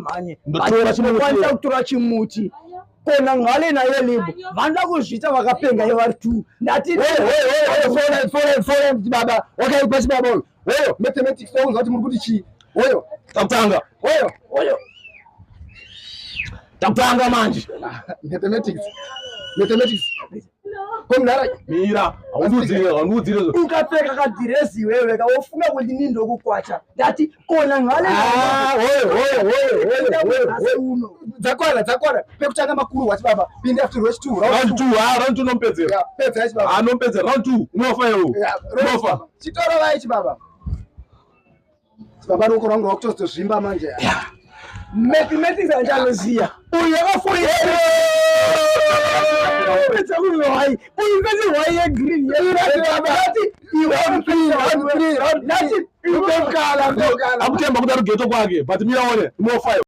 mhanye. Ndotora chimuti. Kwanisa kutora chimuti. Kona ngale naye libo. Vanoda kuzviita vakapenga ivo vari two. Ndati Baba wakaipa chibaba uyu. Oyo mathematics tounza kuti muri kuti chii. Oyo Takutanga. Oyo oyo. Takutanga manje. Mathematics, mathematics komnara. Mira, haundiudzire, haundiudzire. Ukapfeka kadhirezi iwewe ka wofunga kuti ndini ndokukwacha. Ndati kona ngale. Ah, oyo oyo oyo oyo oyo. Uno. Dzakwana, dzakwana. Pekutanga makuru wati baba pinde after round 2. Round 2, ah, round 2 nompedzera. Yeah, pedza chibaba. Ah, nompedzera round 2. Unofa iwe. Yeah, Unofa. Chitoro vai chibaba. Chibaba, ruoko rwangu rwakutozozvimba manje. Mathematics anchanoziya. Uyu yakafoira. Pedza uyu hwai. Uyu pese hwai yegreen. Ndati iwe Round three, round three, round Ndati three. Ndokala, ndokala. Akutemba kuti ari ghetto kwake, but mira one, unofa iwe.